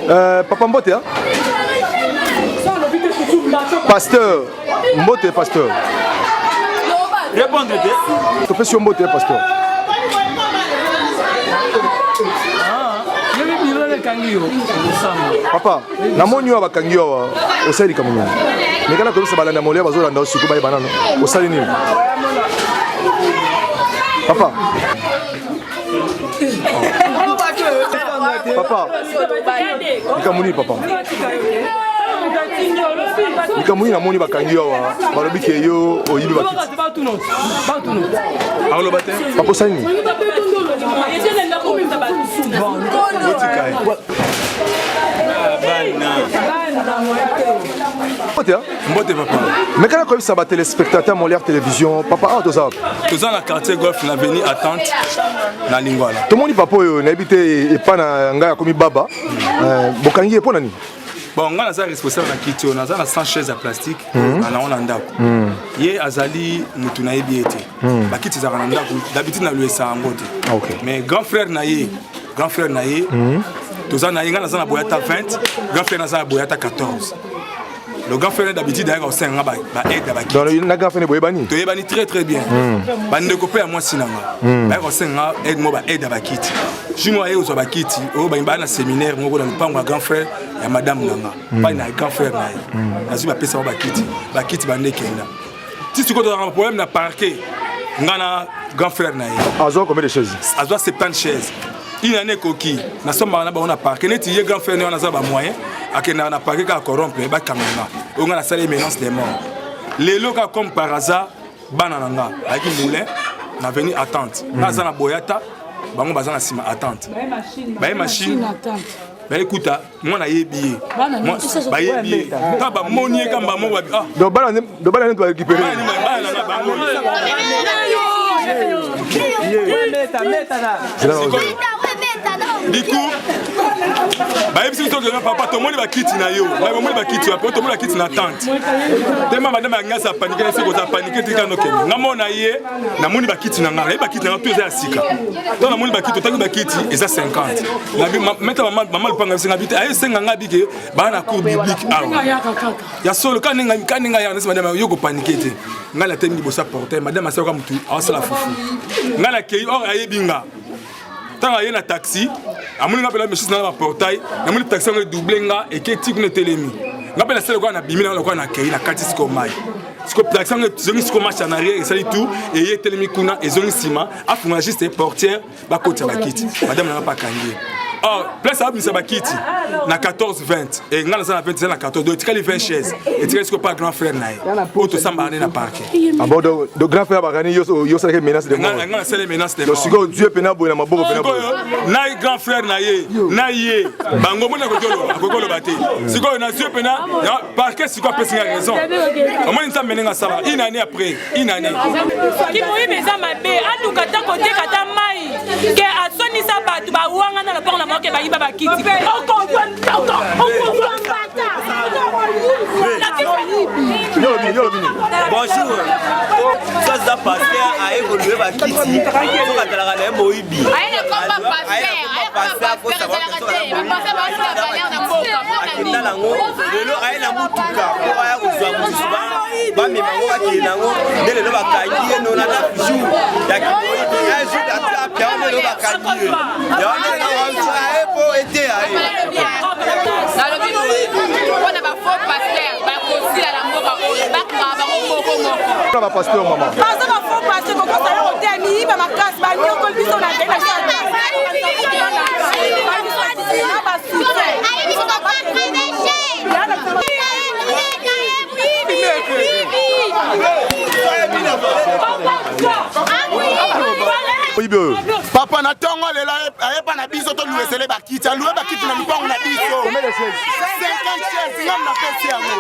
Euh, papa mbote hein? Pasteur mbote pasteur. Répondre te. Topesi yo mbote pasteur. Papa, namoni yo bakangi yo awa osali likambo nini? Mekana koyebisa balanda molia bazolanda yo sikoyo bayeba nano osali nini? Papa. Papa. Likambo nini papa? Likambo nini namoni bakangi yo awa balobi ke yo oyibi bakiti. Akoloba te. Papa osali nini? Botika ye. Mbote, hein? Mbote papa. Mekana koyebisa ba téléspectateurs Molière Télévision, papa awa toza wapi? Toza na quartier Golf na avenue Attente na Lingwala. Tomoni papa oyo nayebi te epa na ngai akomi baba. Euh, bokangi ye mpo na nini? Bon, nga naza responsable na kiti oyo, naza na 100 chaise ya plastique na nango na ndako. Ye azali mutu nayebi ye te. Bakiti ezalaka na ndako, d'habitude naluesa yango te. Ah, ok. Mais grand frère na ye, grand frère na ye, toza na ye, nga naza na boyata 20, grand frère naza na boyata 14. Le grand frère d'habitude ayaka kosenga nga ba ba aide ya bakiti. Donc na grand frère boyebani? Toyebani très très bien. Bandeko mpe ya mwasi na nga bayaka kosenga nga aide moko ba aide ya bakiti. Jour moko aye kozwa bakiti oyo baye baya na séminaire moko na lopango ya grand frère ya madame na nga pai na grand frère na ye nazwi bapesa bango bakiti, bakiti bande ekenda ti sikoyo tozalaka na problème na parquet nga na grand frère na ye. Azwa combien de chaises? Azwa 70 chaises. Une année ekoki nasombaka na bango na parquet neti ye grand frère ne wana aza ba moyen akendaka na parquet kaka corrompre bakanga nga oyo nga nasali menace de mort. Lelo kaka comme par hasard bana na nga ayaki moulin na veni attente nga aza na boyata bango baza na nsima attente baye machine baye kuta mwana ayebi ye bayebi ye kaka bamoni ye kamba moko babi ah Donc bana donc bana nde barécupérer. Bana na nga bango. Du coup, bayebisi biso ke papa tomoni bakiti na yo ngai bomoni bakiti wapi tomoni bakiti na tante tema madame ya ngai apanike na siko apanike tika nokende nga mona ye namoni bakiti na ngai nayebi bakiti na ngai to eza ya sika to namoni bakiti otangi bakiti eza 50 nabi meta mama lupanga biso ngabi te aye senga ngai bike baa na cour biblique awa ya solo ka ndenge ka ndenge ayaka nasi madame yo kopanike te ngai natemi liboso ya portail madame asalaka motu awasala fufu ngai nakei or ayebi nga ntango aye na taxi amoni nga mpena misusu na baportail namoni taxi yango edouble nga eketi kuna etelemi nga mpe nasali lokola nabimi na lokola nakei na kati sikoyo mai sikoyo taxi yango ezongi sikoyo marche en arrière esali tout eye etelemi kuna ezongi nsima afungola juste portière bakotisa bakiti madame nanga mpe akangi ye or place abimisa bakiti na 14 20 e ngai naza na 20 eza na 14 donc etikali 20 chaise etikali sikoyo pa grand frère na ye oyo tosambaka nde na parquet. Ah bon, donc, donc grand frère bakani yo yo salaki menace de mort. Ngai nasali menace de mort. Donc sikoyo Dieu pena boye na maboko pena boye. Na grand frère na ye, na ye bango mona akoki koloba, akoki koloba te. Sikoyo na Dieu pena parquet sikoyo apesi ngai raison. Omoni Nzambe ndenge asala une année après, une année. Kimoyibi eza mabe, aluka ata koteka ata mai ke asonisa bato bawangana na lopango na bango ke bayiba bakiti. Okozwa ntoko, okozwa mbata. Bonjour. Ça ça pasteur aye kolue bakiti soki atalaka na ye moyibi. Akenda nango lelo aye na motuka po aya kozwa mosusu bamema yango bakende nango nde lelo bakangi ye nona na jour ya kimoyibi un jour d'attrape yango nde lelo bakangi ye yango nde lelo aye po eteya ye. Nalobi boye mpona ba faux pasteur bakosila na mboka oyo bakanga bango moko moko. Mpona ba pasteur mama. Baza ba faux pasteur kokosa yo koteya miyiba makasi banyokoli biso na na Oyibi oyo. Papa na ntongo lelo ayepa na biso toluesele bakiti, alue bakiti na lupango na biso. 50 chaise ngam napesi yango,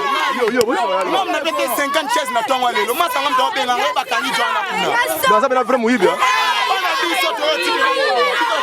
ngam napesi 50 chaise na ntongo lelo. Masanga moto aobenga ngo bakangi jwana kuna. Aza pena vrai moyibi. Mpona biso toyotikela.